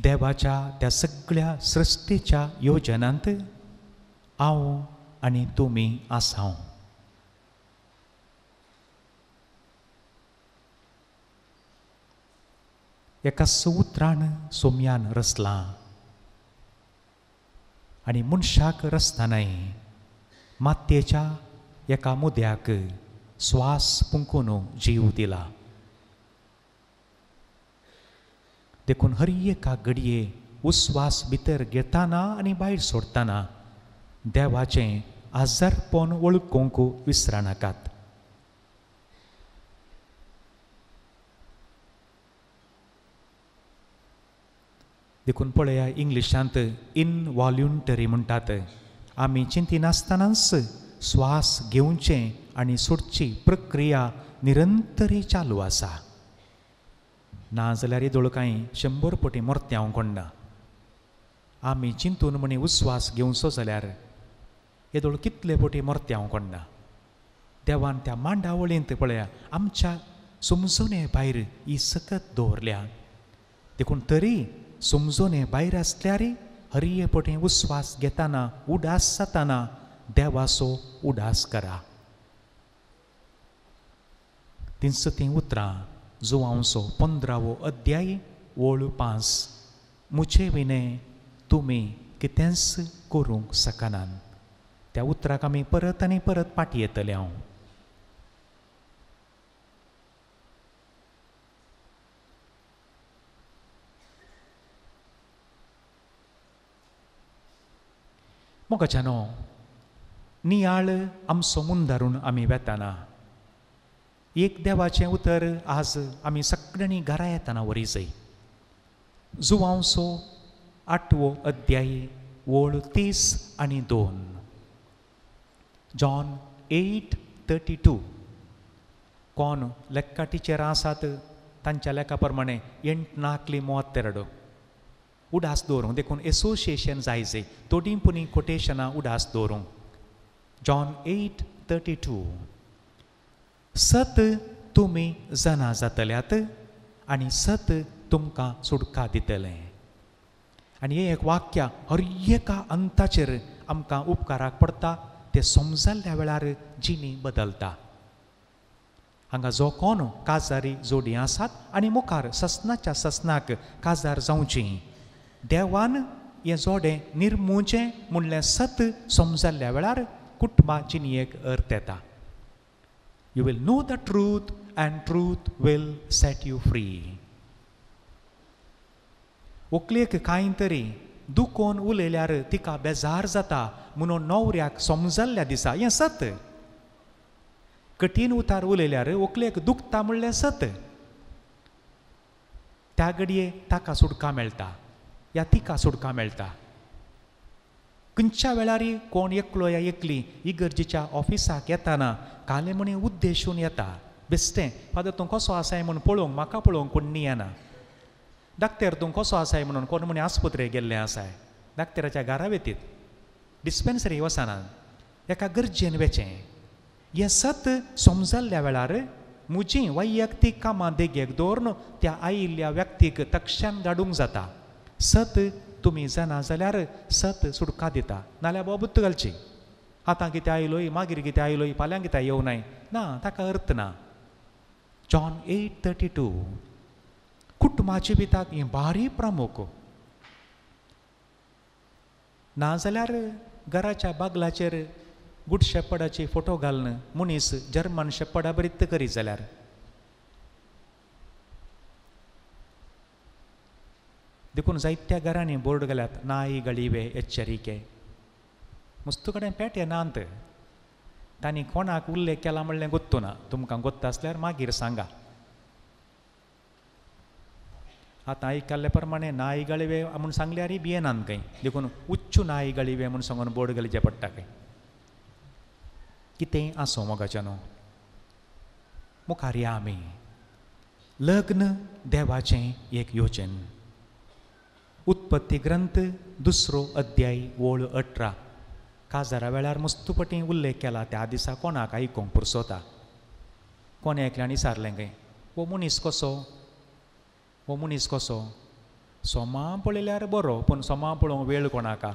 देवाच्या त्या सगळ्या सृश्टीच्या योजनांत हांव आनी तुमी आसाव. एका उतरान सोम्यान रचलां आनी मनशाक रचतनाय मातयेच्या एका मुद्याक स्वास पुंकून जीव दिला. देखून हर एका घडये उस्वास भितर घेताना आनी भायर सोडटना देवाचें आजारपण वळखूंक विसरनाकात. देखून पळया इंग्लिशांत इनवॉल्युंटरी म्हणटात. आमी चिंतिनासतनाच श्वास घेवचें आनी सोडची प्रक्रिया निरंतरी चालू आसा. ना जाल्यार येदोळ कांय 100 पटी मरत्यांव कोण्णा. आमी चिंतून म्हणी उस्वास घेवचो जाल्यार येदोळ कितले पटी मरत्यांव कोण्णा. देवान त्या मांडावळींत पळया आमच्या समजोने भायर ही सकत दवरल्या. देखून तरी समजोने भायर आसल्यार हरये पटी उस्वास घेताना उदास जाताना देवाचो उदास करा. तींच तीं उतरां जुवांवचो 15वो अध्याय ओळ 5. मुझे विणे तुमी कितेंच करूंक शकनात. त्या उतराक आमी परत आनी परत पाटी येतले हांव. मोगाच्यानो नियाळ आमचो मुंदारून आमी वेताना एक देवाचें उतर आज आमी सगळ्यांनी घरा येताना वरी जाय. जुवांवचो 8वो अध्याय ओळ 30 आनी 2. जॉन 8:32. कोण लेखा टिचरां आसात तांच्या लेखा प्रमाणे 8 4 32 उडास दवरूंक. देखून एसोसिएशन जाय जाय थोडीं पुणी कोटेशनां उडास दवरूंक. जॉन 8:32. सत तुमी जाणा जातल्यात आनी सत तुमकां सुटका दितलें. आनी हें एक वाक्य हर एका अंताचेर आमकां उपकाराक पडटा. तें समजल्ल्या वेळार जिणी बदलता. हांगा जो कोण काजारी जोडी आसात आनी मुखार ससनाच्या ससनाक काजार जावची देवान हें जोडें निर्मुचें म्हणलें सत समजल्ल्या वेळार कुटुंबा जिणेक अर्थ येता. You will know the truth and truth will set you free. व्हंकलेक कांय तरी दुखोन उलयल्यार तिका बेजार जाता म्हणून न्हवऱ्याक समजल्ल्या दिसा हें सत. कठीण उतार उलयल्यार व्हंकलेक दुखता म्हणलें सत. त्या घडये ताका सुटका मेळटा या तिका सुटका मेळटा. खंयच्या वेळार कोण एकलो या एकली इगर्जेच्या ऑफिसाक येताना काले म्हणी उद्देशून येता. बेश्टें फादर तूं कसो आसाय म्हूण पळोवंक म्हाका पळोवंक कोण न्ही येना. डाक्टर तूं कसो आसाय म्हणून कोण म्हणी आस्पत्रेक गेल्लें आसाय. डाक्टराच्या घरा वेतीत डिस्पेन्सरी वचना एका गरजेन वेचें. हें सत समजल्ल्या वेळार म्हजी वैयक्तीक कामां देगेक दवरून त्या आयिल्ल्या व्यक्तीक तक्षण धाडूंक जाता. सत तुमी जाणा जाल्यार सत सुटका दिता. नाल्यार बाबूत घालची आतां कितें आयलोय मागीर कितें आयलोय फाल्यां कितें येवनाय ना ताका अर्थ ना. जॉन 8:32. कुटुंबाच्या जिविताक हें भारी प्रमुख. ना जाल्यार घराच्या बागलाचेर गुड शेपर्डाची फोटो घालून मनीस जर्मन शेपर्डा बरीत करीत जाल्यार देखून जायत्या घरांनी बोर्ड घाल्यात नाय गळिवे एच्चरिके. मुस्तू कडेन पेटे नात. तांणी कोणाक उल्लेख केला म्हणलें गोत्तू ना. तुमकां गोत्ता आसल्यार मागीर सांगा. आतां आयकल्ले प्रमाणे नाय गळिवे म्हूण सांगल्यार भियेनात खंय. देखून उच्च नाय गळिवे म्हूण सांगून बोर्ड घालचें पडटा खंय. कितेंय आसूं मोगाच्यानो मुखार या आमी. लग्न देवाचें एक योजन. उत्पत्ती ग्रंथ 2 अध्याय ओळ 18. काजारा वेळार मुस्तुपटी उल्लेख केला त्या दिसा कोणाक आयकूंक पुरसोता. कोण एकल्यान विचारलें खंय हो मनीस कसो, हो मनीस कसो. सोमा पळयल्यार बरो, पूण सोमा पळोवंक वेळ कोणाका.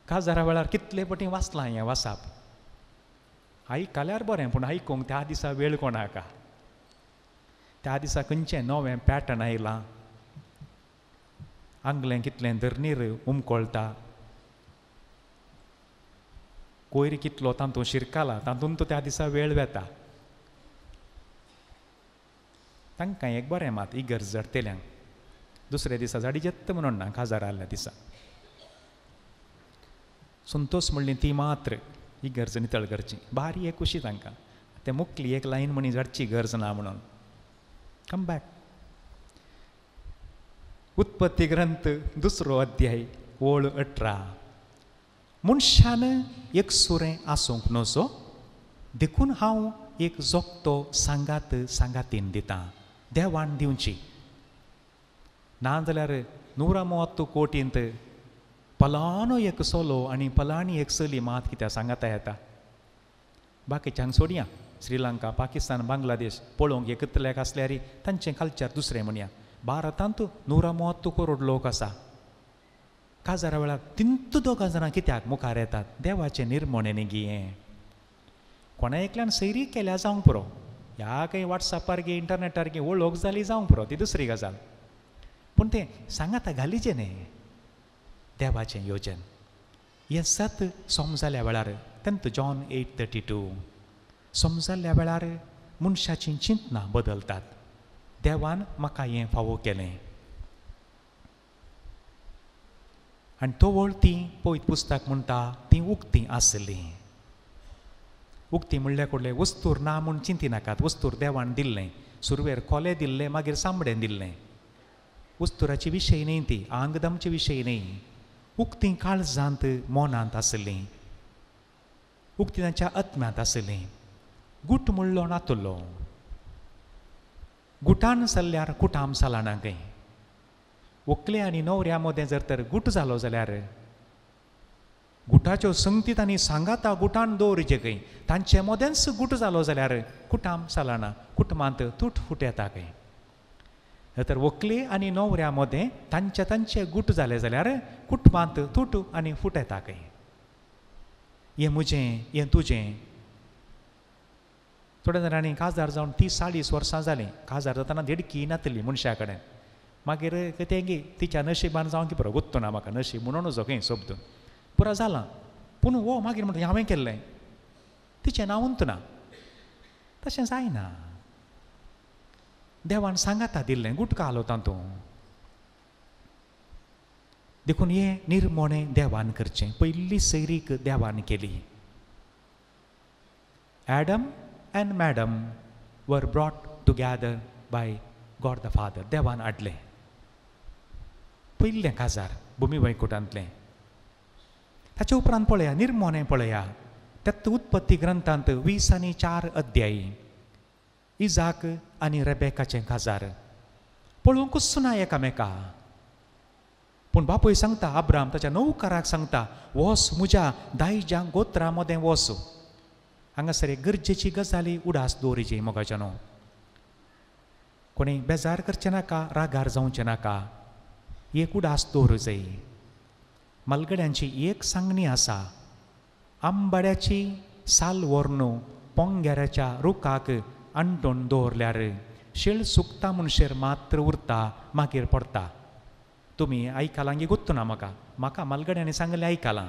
काजारा वेळार कितले पटी वाचलां हें वासाप, आयकल्यार बरें, पूण आयकूंक त्या दिसा वेळ कोणाका. त्या दिसा खंयचें नवें पॅटर्न आयलां, आंगलें कितलें धरणीर उमकळटा, कोयर कितलो तातूंत शिरकाला, तातूंत त्या दिसा वेळ वेता. तांकां एक बरें मात इगर्ज जडतेल्यांक दुसऱ्या दिसा झाडी जेत्त म्हणून ना काजार आयिल्ल्या दिसा. संतोष म्हणली ती मात्र इगर्ज नितळ करची, बारी एक खुशी तांकां, ते मुकली एक लायन म्हणी झाडची गरज ना म्हणून. कम बॅक, उत्पत्ती ग्रंथ 2 अध्याय ओळ 18. मनशान एक सुरें आसूंक नजो, देखून हांव एक जोगतो सांगात सांगातीन दितां, देवान दिवची. ना जाल्यार 130 कोटींत पलानो एक सोलो आनी पलानी एक चली मात कित्याक सांगाता येता. बाकीच्यांक सोडया, श्रीलंका, पाकिस्तान, बांगलादेश पळोवंक एकतल्याक आसल्यार तांचें कल्चर दुसरें म्हणया. भारतांत 130 करोड लोक आसा. काजारा वेळार तिंत दोगां जाणां कित्याक मुखार येतात? देवाचें निर्मणें न्ही गी हें. कोणा एकल्यान सैरी केल्या जावंक पुरो, ह्या खंय वॉट्सॅपार गे इंटरनेटार गे वळख जाली जावंक पुरो, ती दुसरी गजाल, पूण तें सांगाता घालीचें न्ही. देवाचें योजन हें सत समजाल्या वेळार, तेंत जॉन 8:32 समजाल्या वेळार मनशाचीं चिंतनां बदलतात. देवान म्हाका हें फावो केलें. आनी तवळ ती पयत पुस्तक म्हणटा ती उक्ती आसली. उक्ती म्हणल्यार कडले वस्तूर ना म्हूण चिंती नाकात. वस्तूर देवान दिल्लें, सुरवेर कोले दिल्ले, मागीर सांबडें दिल्लें. वस्तुराची विशय न्ही ती, आंगदमची विशय न्ही. उक्ती काळजांत मनांत आसली, उक्ती तांच्या आत्म्यांत आसली. गुट म्हणलो नातुल्लो, गुटान सरल्यार कुटाम सालाना खंय. व्हंकले आनी न्हवऱ्या मदें जर तर गुट जालो जाल्यार गुटाच्यो संगतीत आनी सांगाता गुटान दवरचे खंय, तांचे मदेंच गुट जालो जाल्यार कुटाम सालाना, कुटुंबांत तूट फूट येता खंय. तर व्हंकले आनी न्हवऱ्या मदें तांचे तांचे गुट जाले जाल्यार कुटुंबांत तूट आनी फूट येता खंय. हें म्हजें, हें तुजें. थोड्या जाणांनी काजार जावन 30-40 वर्सां जालीं. काजार जातना देडकी नातली मनशा कडेन, मागीर तें गे तिच्या नशिबान जावन की पुरो गुत्तो ना म्हाका, नशीब म्हणून जो खंय शब्द पुरो जालां. पूण हो मागीर म्हणटा हांवें केल्लें, तिचें नांवूंत ना. तशें जायना. देवान सांगाता दिल्लें, गुटका आलो तातूंत. देखून हें निर्मणें देवान करचें. पयली सैरीक देवान केली. Adam and madam were brought together by God the Father. देवान हाडलें पयलें काजार भुमी वैकुटांतलें. ताचे उपरांत पळया निर्मणें पळया. त्यात उत्पत्ती ग्रंथांत 24 अध्यायी इजाक आनी रेबेकाचें काजार. पळोवंकूच ना एकामेका. पूण बापूय सांगता अब्राम ताच्या नौकराक सांगता, वोस म्हज्या दायज्या गोत्रा मदें वोस. हांगासर एक गरजेची गजाली उडास दवरिची मोगाच्यानो. कोणी बेजार करचें नाका, रागार जावचें नाका. एक उडास दवरूं जाय. मालगड्यांची एक सांगणी आसा, आंबाड्याची साल व्हरून पोंगेराच्या रुखाक अंटून दवरल्यार शेळ सुकता म्हणशेर मात्र उरता, मागीर पडटा. तुमी आयकलां गी गुत्तो ना म्हाका, म्हाका मालगड्यांनी सांगलें आयकलां.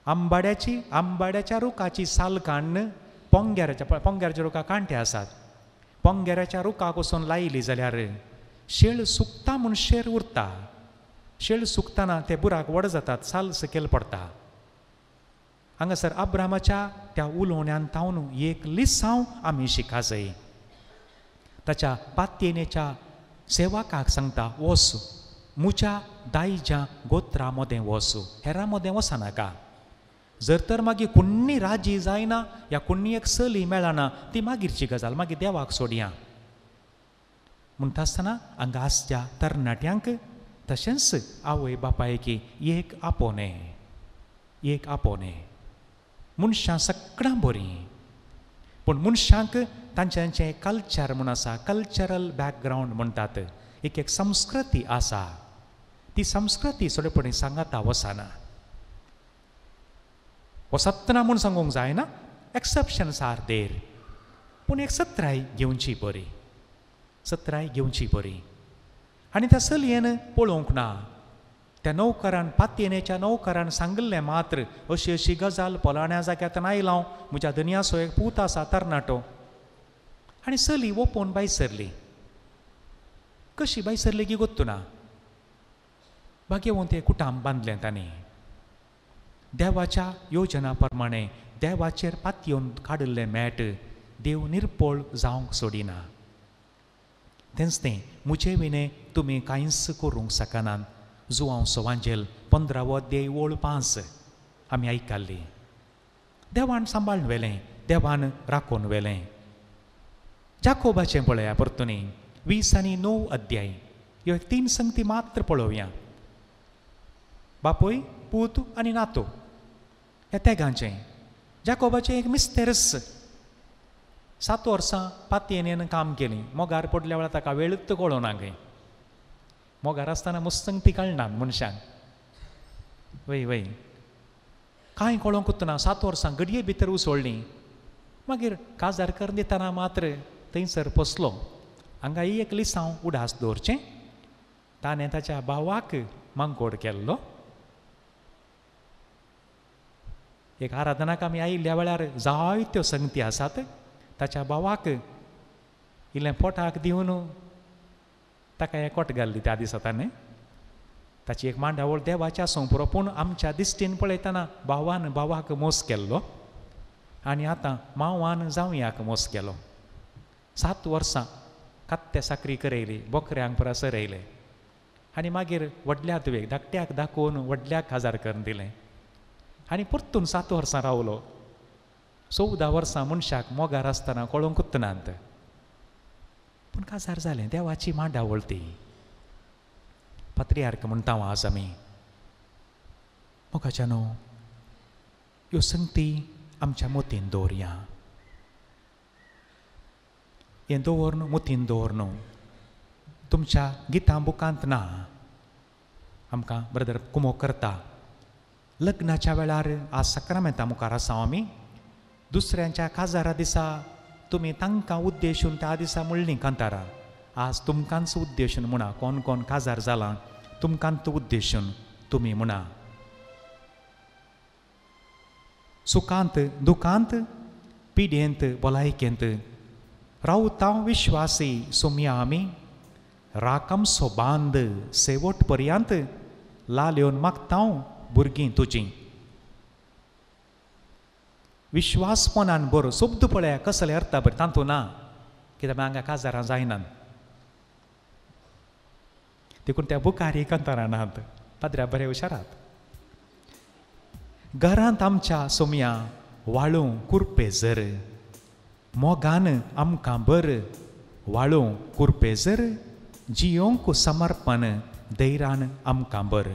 आंबाड्याची आंबाड्याच्या रुखाची साल काडून पोंगेराच्या रुखाक कांटे आसात, पोंगेराच्या रुखाक वचून लायली जाल्यार शेळ सुकता म्हूण शेर उरता. शेळ सुकतना ते बुराक व्हड जातात, साल सकयल पडटा. हांगासर अब्रामाच्या त्या उलोवण्यान तावन एक लिसांव आमी शिका जाय. ताच्या पातयेनेच्या सेवकाक सांगता, वस म्हज्या दायज्या गोत्रा मदें वस, हेरां मदें वचनाका. जर तर मागीर कोण्णी राजी जायना या कोण्णी एक चली मेळना, ती मागीरची गजाल, मागीर देवाक सोडया. म्हणटा आसतना हांगा आसच्या तरणाट्यांक तशेंच आवय बापायकी एक आपोवणें, एक आपोवणें. मनशां सगळ्यां बरीं, पूण मनशांक तांचें कल्चर म्हूण आसा, कल्चरल बॅकग्रावंड म्हणटात, एक एक संस्कृती आसा, ती संस्कृती थोडेपणी सांगाता वचना, वचतना म्हूण सांगूंक जायना, एक्सेप्शन्स are there, पूण एक सत्राय घेवची बरी, सत्राय घेवची बरी. आनी त्या चलयेन पळोवंक ना, त्या नौकरान पातयेनेच्या नौकरान सांगिल्लें मात्र अशी अशी गजाल फलाण्या जाग्यार आयला हांव, म्हज्या धनयाचो एक पूत आसा तरणाटो. आनी चली ओपोवन भायर सरली, कशी भायर सरली की गोत्तू ना, भाग्यवंत तें कुटाम बांदलें तांणी देवाच्या योजना प्रमाणे, देवाचेर पातयेवन काडिल्लें मॅट देव निर्पोळ जावंक सोडिना. तेंच तें म्हजे विणे तुमी कांयच करूंक शकनात. जुआंव सवांजेल 15वो अध्याय ओळ 5 आमी आयकल्ली. देवान सांबाळून व्हेलें, देवान राखून व्हेलें. जाकोबाचें पळया परतून 20 आनी 9 अध्याय, ह्यो 3 संगती मात्र पळोवया. बापूय, पूत आनी नातू ह्या तेगांचें. जाकोबाचें एक मिस्तेरस, 7 वर्सां पातयेन काम केलीं, मोगार पडल्या वेळार ताका वेळूच कळोना खंय, मोगार आसतना मुस्तंगती कळना मनशांक, वय वय कांय कळोंकूच ना. 7 वर्सां घडये भितर उसळ्ळीं, मागीर काजार करून दितना मात्र थंयसर पोसलो. हांगा ही एक लिसांव उडास दवरचें, ताणें ताच्या भावाक मांकोड केल्लो. एक आराधनाक आमी आयिल्ल्या वेळार जायत्यो संगती आसात. ताच्या भावाक इल्लें पोटाक दिवन ताका एकवट घाल्ली त्या दिसा ताणें. ताची एक मांडावळ देवाच्या आसूंक पुरो, पूण आमच्या दिश्टीन पळयतना भावान भावाक मोस केल्लो आनी आतां मावान जावयाक मोस केलो. 7 वर्सां कात्ते साकरी करयली, बोकऱ्यांक पुरा सरयले आनी मागीर व्हडल्या तुवेक धाकट्याक दाखोवन व्हडल्याक काजार करून दिलें आनी परतून 7 वर्सां रावलो. 14 वर्सां मनशाक मोगार आसतना कळोंकूच नात, पूण काजार जालें. देवाची मांडावळ ती. पात्रियार्क म्हणटा आज आमी. मोगाच्यानो, ह्यो संगती आमच्या मोतीन दवरया, हें दवर मोतीन दवर न्हू, तुमच्या गितां बुकांत ना. आमकां ब्रदर कुमो करता लग्नाच्या वेळार आज साक्रामेंता मुखार आसा आमी, दुसऱ्यांच्या काजारा दिसा तुमी तांकां उद्देशून त्या दिसा म्हणलीं कांतारां, आज तुमकांच उद्देशून म्हणा, कोण कोण काजार जालां तुमकांच उद्देशून तुमी म्हणा. सुखांत दुखांत पिडेंत भलायकेंत रावता विश्वासी सोमया आमी, राकमसो बांद सेवट पर्यंत लाल येवन मागता भुरगीं तुजीं. विश्वासपणान बरो शब्द पळया कसले अर्थ बरें तातूंत ना, कित्याक हांगा काजारां जायनात देखून त्या बुकारी कांतारां नात. पाद्र्या बरे हुशारात. घरांत आमच्या सोमया वाळूं कुरपे जर, मोगान आमकां बर वाळूं कुरपे जर, जियोंक समर्पण धैर्यान आमकां बर.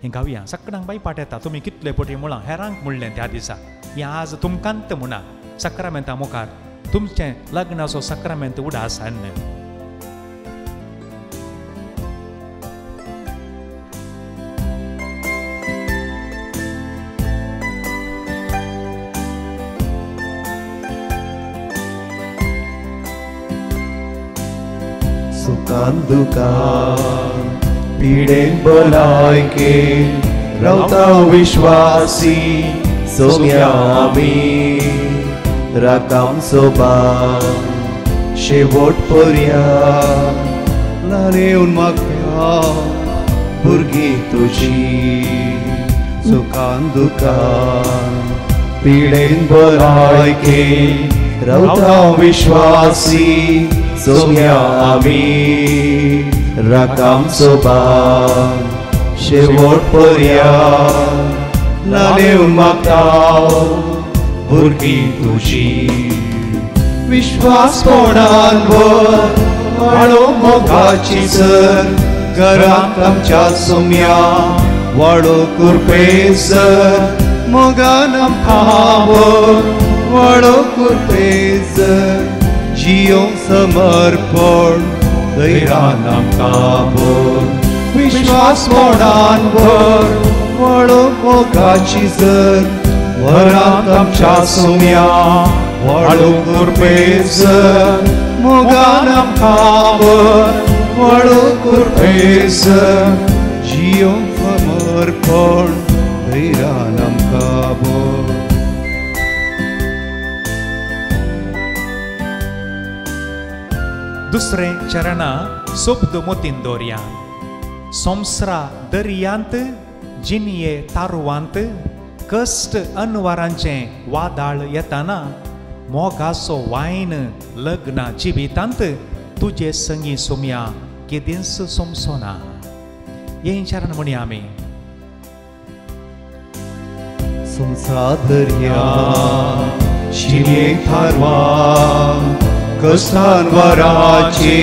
हें गावया सगळ्यांक बाई पाट येता. तुमी कितले पटी म्हळां हेरांक म्हणलें त्या दिसा, हें आज तुमकांत म्हणा साक्रामेंता मुखार तुमचें लग्नाचो साक्रामेंत उडास न्हय. सुखान दुखान पिडेन भलायके रावता विश्वासी सोम्या आमी, राकामचो बांद शेवट पर्यंत लालेवन मागता भुरगीं तुजी. सुखान दुखान पिडेन भलायके रावता विश्वासी सोम्या आमी, राकामचो बांद शेवट पर्यंत लालेवन मागता भुरगीं तुजी. विश्वासपणान वर वाडो मोगाची सर, घरांत आमच्या सोम्या वाडो कुरपे सर, मोगान आमकां भर वाडो कुरपेज जियोंक समर्पण धैर्यान आमकां भर विश्वास मोडान भर वाडो मोगाची जर वरांत आमच्या सोम्या वाडो कुरपेज मोगान आमकां भर वाडो कुरपेज जियोंक समर्पण धैर्यान आमकां भर. दुसरें चरणा शब्द मोतीन दवरया. संवसारा दर्यांत जिनये तारुवांत कश्ट अनवारांचें वादाळ येताना मोगाचो वायन लग्ना जिवितांत तुजे संगी सोम्या केदींच सोमसोना. हें चरण म्हणया आमी. संवसार दर्या जिनये थारवान कश्टान वराचे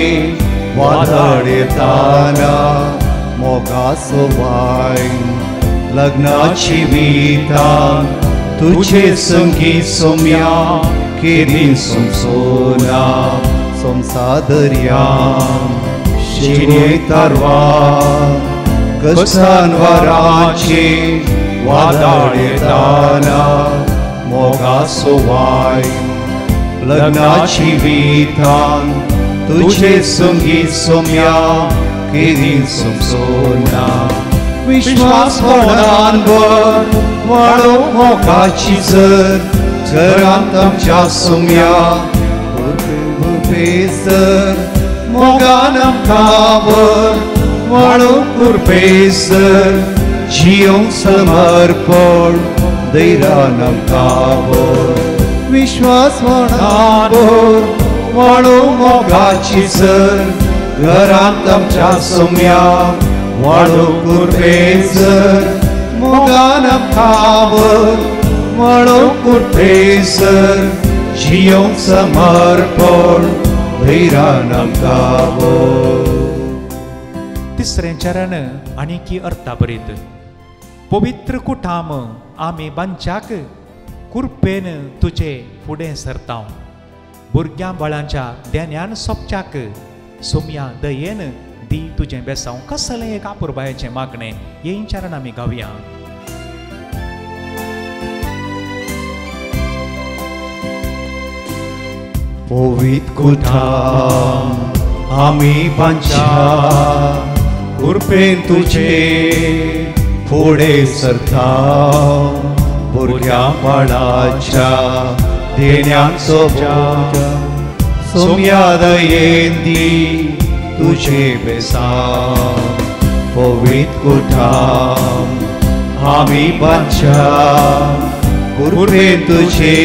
वादळ येताना मोगाचो वायन लग्नाची वितान तुजे संगी सोम्या केदी सोमसोना. संवसार दर्या जिनये तारवान कश्टान वराचे वादळ येताना मोगाचो वायन लग्नाची विधान तुझे संगी सोम्या केदी सोमसोना. विश्वास मोडान भर वाडो मोगाची जर घरांत आमच्या सोम्या कुरपेसर मोगान आमकां भर वाडो कुरपेसर जियोंक समर्पण धैर्यान आमकां भर विश्वास मोडान भर वाडो मोगाची जर घरांत आमच्या सोम्या वाडो कुरपेसर मोगान आमकां भर वाडो कुरपेसर जियोंक समर्पण धैर्यान आमकां भर. तिसरें चरण आनीकी अर्थाभरीत. पवित्र कुटाम आमी बांदच्याक कुरपेन तुजे फुडें सरतांव भुरग्यां बाळांच्या देन्यान सोपच्याक सोम्या दयेन दी तुजें बेसांव. कसलें एक आपुरबायेचें मागणें. हें चरण आमी गावया. पवित्र कुटाम आमी बांदच्या कुरपेन तुजे फुडें सरता भुरग्यां बाळाच्या देण्यान सोबच्या सोम्या दयेन दी तुजे बेसांव. पवित्र कुटाम आमी बांदच्या कुरपेन तुजे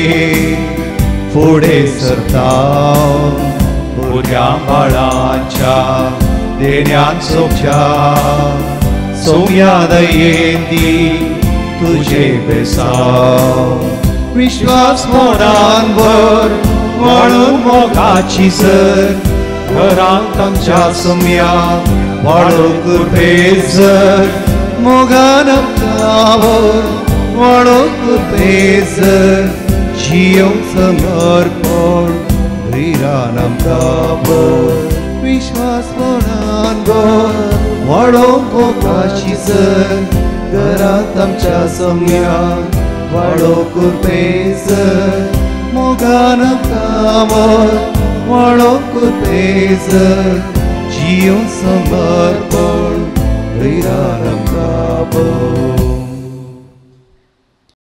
फुडें सरता भुरग्यां बाळाच्या देण्यान सोबच्या सोम्या दयेन दी तुजे बेसांव. विश्वास मोडान भर वाडून मोगाची जर घरांत आमच्या सोम्या वाडो कुरपेसर मोगान आमकां भर वाडो कुरपेसर जियोंक समर्पण धैर्यान आमकां भर विश्वास मोडान भर वाडो मोगाची जर घरांत आमच्या सोम्या वाडो कुरपेसर मोगान आमकां भर वाडो कुरपेसर जियोंक समर्पण धैर्यान आमकां.